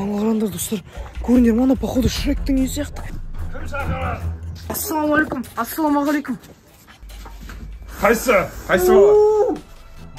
Ана қараңдар, достар, көрдіңдер ма? Ана, походу, Шректің үйі сияқты. Кім шақырады? Ассалаумағалейкум, ассалаумағалейкум. Қайсы? Қайсы бала?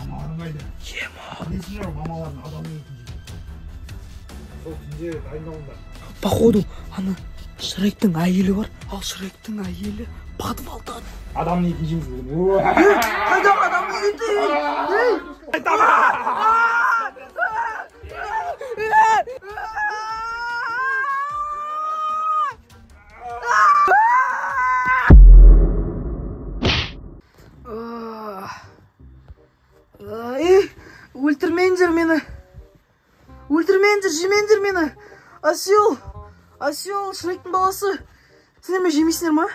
Мамаларың қайда? Ема. Білесіңдер ғой, мамаларың адамның етін жейді. Сол түнде дайындалыңдар. Походу, ана Шректің әйелі бар, ал Шректің әйелі подвалда. Адамның етін жейміз бүгін. Қайдағы адамның еті? Ей! Айтама! Ей, өлтірмеңдер мені, өлтірмеңдер, жемеңдер мені. Осел, осел, Шректің баласы, сендер мені жемейсіңдер ма?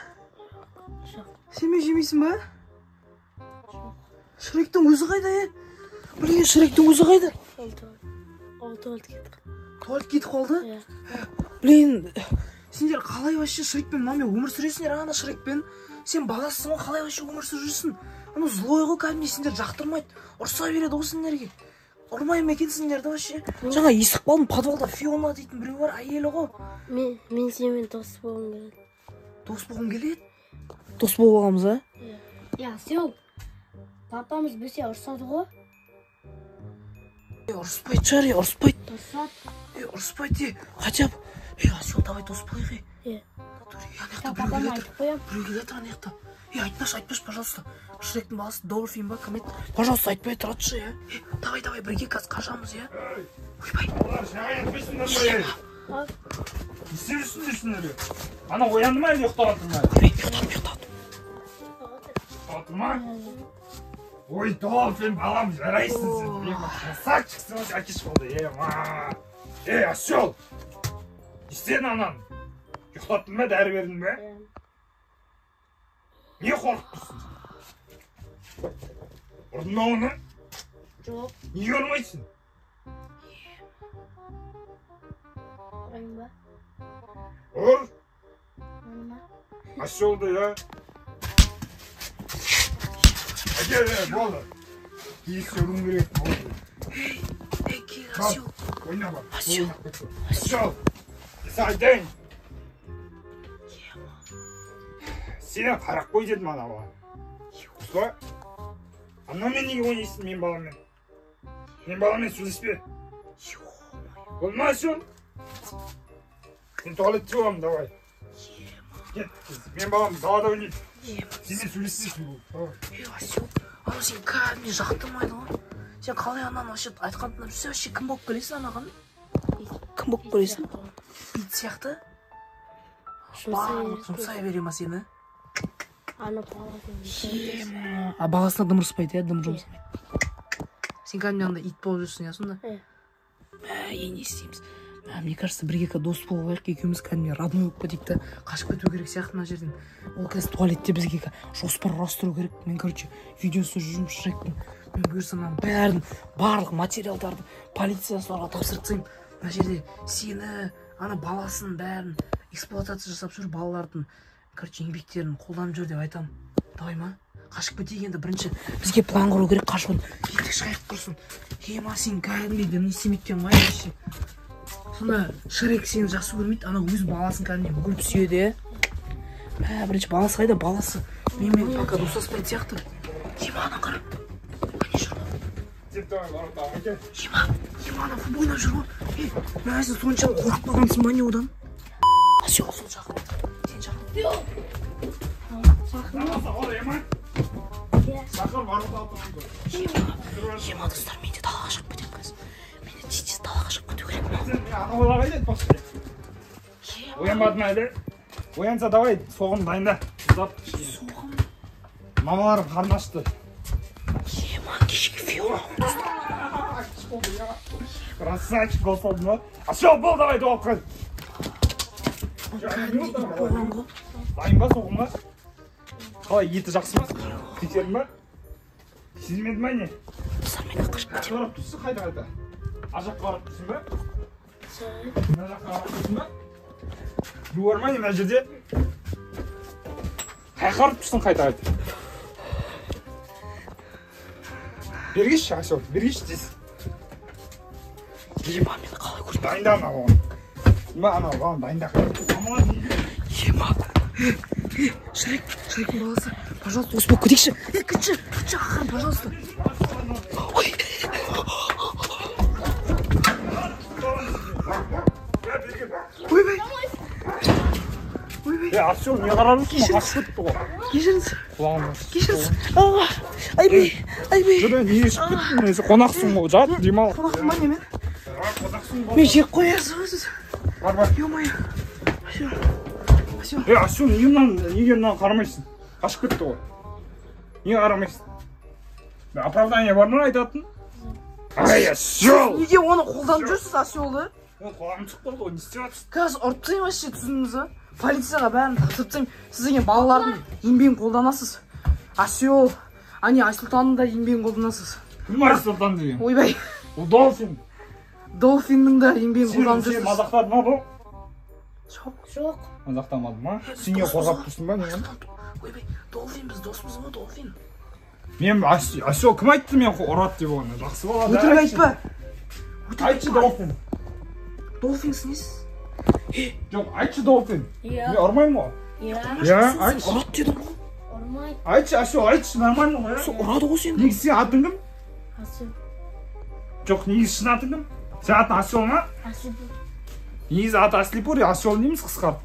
Жоқ. Сен мені жемейсің ба? Жоқ. Шректің өзі қайда, е? Блин, Шректің өзі қайда? Ол туалетке кетіп қалды. Туалетке кетіп қалды? Иә. Блин, сендер қалай вообще Шрекпен, мынамен өмір сүресіңдер? Ана Шрекпен, сен баласысың ғой, қалай вообще өмір сүріп жүрсің? Анау злой ғой кәдімгідей, сендер жақтырмайды, ұрса береді ғой сендерге. Ұрмай ма екен сендерді вообще? Жаңа естіп қалдым, подвалда Фиона дейтін біреу бар, әйелі ғой. Мен сенімен дос болғым келеді. Дос болғым келеді. Дос болып аламыз, а? Иә. Иә, осел. Папамыз білсе, ұрсады ғой. Е, ұрыспайды шығар, е, ұрыспайды. Ұрсады. Е, ұрыспайды, е, хотя бы. Е, осел, давай дос болайық, е. Иә. Натуре, е, ана жақта Так, біреу папама келе жатыр. айтып қоямын. Біреу келе жатыр ана жақта. Е, айтпашы, айтпашы, пожалуйста. Шректің баласы Долфин ба, кім еді? Пожалуйста, айтпай тұратшы, е. Е, давай, давай, бірге қазір қашамыз, е. Ойбай. Балалар, жаңа етпейсіңдер ме, ей? А? Не істеп жүрсіңдер сендер? Ана оянды ма, әлде ұйықтап жатыр ма? Ойбай, ұйықтады, ұйықтады. Ұйықтап жатыр ма? Ой, Долфин, балам, жарайсың сен. Ема, красавчиксің, әкеш болды, ема. Ей, осел! Не істедің ананы? Ұйықтаттың ба, дәрі бердің бе? Иә. Не қорқып тұрсың? Ұрдың ба оны? Жоқ. Неге ұрмайсың? Ұрайын ба? Ұр! Оны ма? Оселді, иә. Әке, е, болды. Тиіссе ұруың керек, болды. Ей, кел, осел. Ойна бар. Осел. Осел! Мен саған айтайын. Сені қарап қой дедім ана балаға. Дұрыс па? Анамен неге ойнайсың, мен баламмен? Мен баламмен сөйлеспе. Болды ма, осел? Мен туалетте боламын, давай. Кет, мен балам далада ойнайды. Сенімен сөйлеспейсің бұл. Давай. Ей, осел, анау сені кәдімгідей жақтырмайды ғой. Сен қалай ананы вообще айтқан тыңдап жүрсің? Вообще кім болып келесің анаған? Кім болып келесің? Ит сияқты? Жұмсай. Барлық жұмсай бере ма сені? Ана баласына. Ема. А баласына дым ұрыспайды, иә, дым жұмсамайды. Сен кәдімгідей андай ит болып жүрсің, иә, сонда? Иә. Мә, енді не істейміз? Мә, мне кажется, бірге дос болып алайық, екеуміз кәдімгідей родной болып кетейік та, қашып кету керек сияқты мына жерден. Ол қазір туалетте, бізге жоспар құрастыру керек. Мен, короче, видео түсіріп жүрмін Шректің. Мен бұйырса, мынаның бәрін, барлық материалдарды полицияшыларға тапсырып тастаймын. Мына жерде сені, ана баласын бәрін эксплуатация жасап жүр, балалардың, короче, еңбектерін қолданып жүр деп айтамын. Давай ма? Қашып кетейік енді, бірінші бізге план құру керек қашудың. Кеттік, шығайық құрсын. Ема, сен кәдімгідей не істемейді екен ғой вообще. Сонда Шрек сені жақсы көрмейді, ана өз баласын кәдімгідей өліп сүйеді, иә? Мә, бірінші баласы қайда? Баласы менімен пока достаспайтын сияқты. Ема, ана қара. Ане жүр ғой. Деп, давай, ворота, әке. Ема, ема, ана футбол ойнап жүр ғой. Ей, мә, сен соншалық қорқып қалғансың ба, не одан? Осел, сол жақын. Сен жақын. Намазда қол, ема. Иә. Шақыр, ворота отырмын. Ема, ема, достар, мен де далаға шығып кетемін қазір. Мен де тез тез далаға шығып кету керек. Сен, мен ана бала қайда айтпақшы? Оянбады ма әлі? Оянса, давай, соғым дайында. Ұзап кішкене. Соғым. Мамаларым қарны ашты. Ема, кешегі Фиона ғой, достар. Красавчик, гол салдың ба? Осел, бол, давай, доғып қой. Кәдімгідей ит болған ғой. Дайын ба соғымға? Қалай, еті жақсы ма? Тексердің ба? Сезілмеді ма, не? Достар, мен де қашып кетемін. Қарап тұрсың қайта қайта. Ар жаққа қарап тұрсың ба? Мына жаққа қарап тұрсың ба? Біреу бар ма, не, мына жерде? Қай қарап тұрсың қайта қайта? Бергеші, осел, бергеші тез. Ема, мені қалай көрді? Дайында анау. Ма анау, балам, дайында. Ема. Шрек, Шректің баласы. Пожалуйста, дос болып кетейікші. Күтші, күтші, ақырын, пожалуйста. Ой. Ойбай. Ойбай. Асел, не қарадың? Қашып кетті ғой. Кешіріңіз. Құлағым. Кешіріңіз. Айбай, айбай. Жүре, не ішіп кеттің? Қонақсың ғой, жат, демал. Қонақпын ба не мен? Қонақсың ғой. Мен жеп қоясыз ғой сіз. Бар, бар. Ё-моё. Асел. Асел. Асел, неге мынаны қарамайсың? Қашып кетті ғой. Неге қарамайсың? Оправдание бар ма айтатын? Ай, Асел! Неге оны қолданып жүрсіз, Аселді? Ол құлағым түсіп қалды ғой, не істеп жатырсың? Қазір ұрып тастаймын вообще, түсіндіңіз ба? Полицияға бәрін тапсырып тастаймын. Сіз деген балалардың еңбегін қолданасыз. Асел, ане Айсұлтанның да еңбегін қолданасыз. Кім Айсұлтан деген? Ойбай. Ол Долфин. Долфиннің да еңбегін қолданып Сен жүрсіз. мазақтады ма бұл? Жоқ. Жоқ. Мазақтамады ма? Сен не қорғап тұрсың ба? Не? Ойбай, Долфин, біз доспыз ғой, Долфин. Мен Асел кім айтты мен ұрады деп оны? Жақсы бала. Өтірік айтпа. Айтшы Долфин. Долфинсіз несіз? Жоқ, айтшы Долфин. Иә. Мен ұрмаймын ғой. Иә. Иә, айтшы. Ұрады дедің ғой. Ұрмайды. Айтшы, Асел, айтшы, нормально ғой. Сол ұрады ғой сені. Негізі сенің атың кім? Асел. Жоқ, негізі шын атың кім? Сен атың Асел ма? Асел. Негізі аты Аслипур, Асел дейміз қысқартып.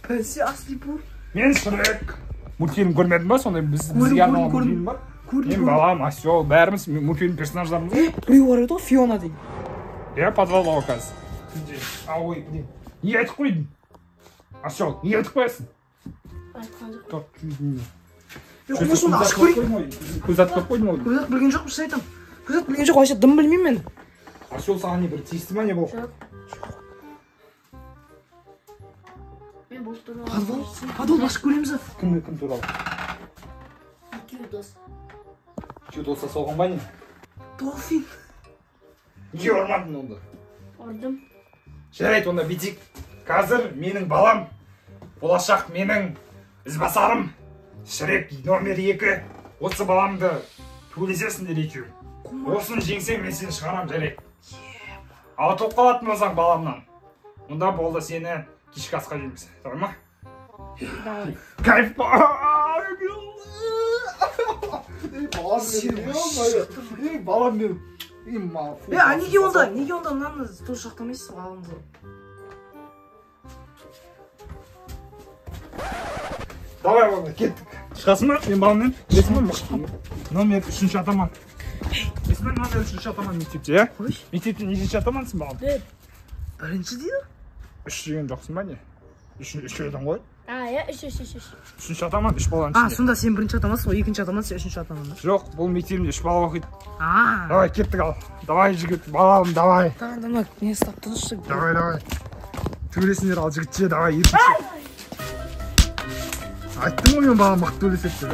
Бәсе, Аслипур. Мен Шрек. Мультфильм көрмедің ба? Сондай Көрдім, бізге арналған көрдім, мультфильм бар. Көрдім. Мен балам, Асел, бәріміз мультфильм персонаждарымыз ғой. Біреу бар еді ғой, Фиона деген. Иә, подвалда ғой қазір. Ой, блин. Не айтып қойдың? Асел, не айтып қоясың? Айтқан жоқ. Тоқ, Мен соны ашып көрейін. Көз атып қойдым ғой. Көз атып білген жоқпын, шын айтамын. Көз атып білген жоқ, вообще дым білмеймін мен. Асел саған не бір тиісті ма не болды? Жоқ. Мен бұл туралы. Подвал, подвал ашып көреміз. Кім кім туралы? Екеуі дос. Екеуі доса соған ба не? Долфин. Неге ұрмадың онда? Ұрдым. Жарайды, онда бүйтейік. Қазір менің балам, болашақ менің ізбасарым, Шрек номер 2. Осы баламды төлесесіңдер екеуің. Осыны жеңсең мен сені шығарам, жарайды. Ал ұтылып қалатын болсаң баламнан, онда болды, сені кешкі асқа жейміз. Давай ма? Давай. Кайф. Балам мен. А неге онда? Неге онда мынаны тоже жақтамайсыз балаңызға? Давай онда, кеттік. Шығасың ба? Мен баламмен. Білесің ба? Мықты. Номер 3-ші атаман. Білесің ба, номер 3-ші атаман мектепте, иә? Мектепте нешінші атамансың балам? Бірінші дейді? 3 деген жоқсың ба не? Үш едің ғой. А, иә, үш. 3-ші атаман, 3 баланың ішінде. Сонда сен бірінші атамансың ғой, екінші атаман, сен үшінші атаман ба? Жоқ, бұл мектебімде 3 бала оқиды. Давай, кеттік ал. Давай, жігіт, балам, давай. Давай, давай, не ұстап тұршы. Давай, давай. Төбелесіңдер ал, жігітше, давай, екінші. Айттым ғой мен балам мықты төбелеседі деп, а?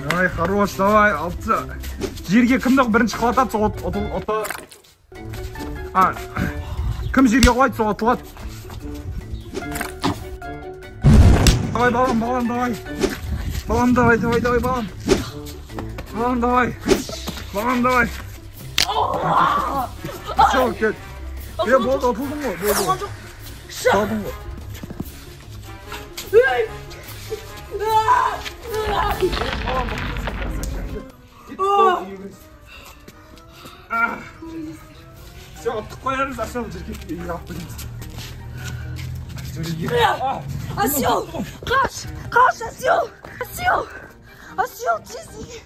Давай, хорош, давай, алты. Жерге кімді бірінші құлатады, сол ұтылады. Кім жерге құлайды, сол ұтылады. Давай, балам, балам, давай. Балам, давай, давай, давай, балам. Балам, давай. Балам, давай. Все, кет. Болды, ұтылдың ғой, болды. Ұтылдың ғой. Все, ұттық қоямыз, Асел, жерге үйге алып кетеміз. Асел, қаш, қаш, Асел, Асел, Асел, тез үйге.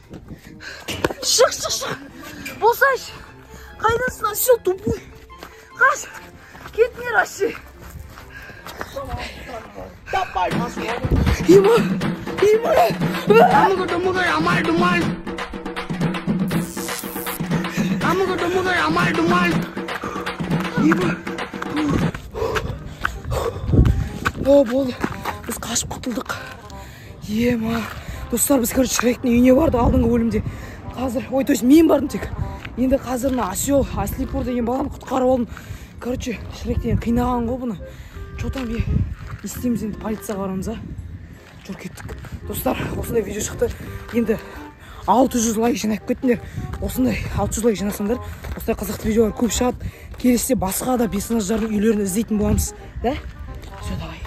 Шық, шық, шық. Болсайшы, қайдасың, Асел, тупой. Қаш, кетіңдер, Асел. Има, има. Има. О, болды. Біз қашып құтылдық. Ема. Достар, біз, короче, Шректің үйіне бардық алдыңғы бөлімде. Қазір, ой, то есть мен бардым тек. Енді қазір мына Асел, Аслипур деген баланы құтқарып алдым. Короче, Шрек деген қинаған ғой бұны. Чё там, не істейміз енді, полицияға барамыз, а? Чё Жүр, кеттік. Достар, осындай видео шықты. Енді 600 лайк жинап кетіңдер. Осындай 600 лайк жинасаңдар, осындай қызықты видеолар көп шығады. Келесіде басқа да персонаждардың үйлерін іздейтін боламыз да. Все, давай.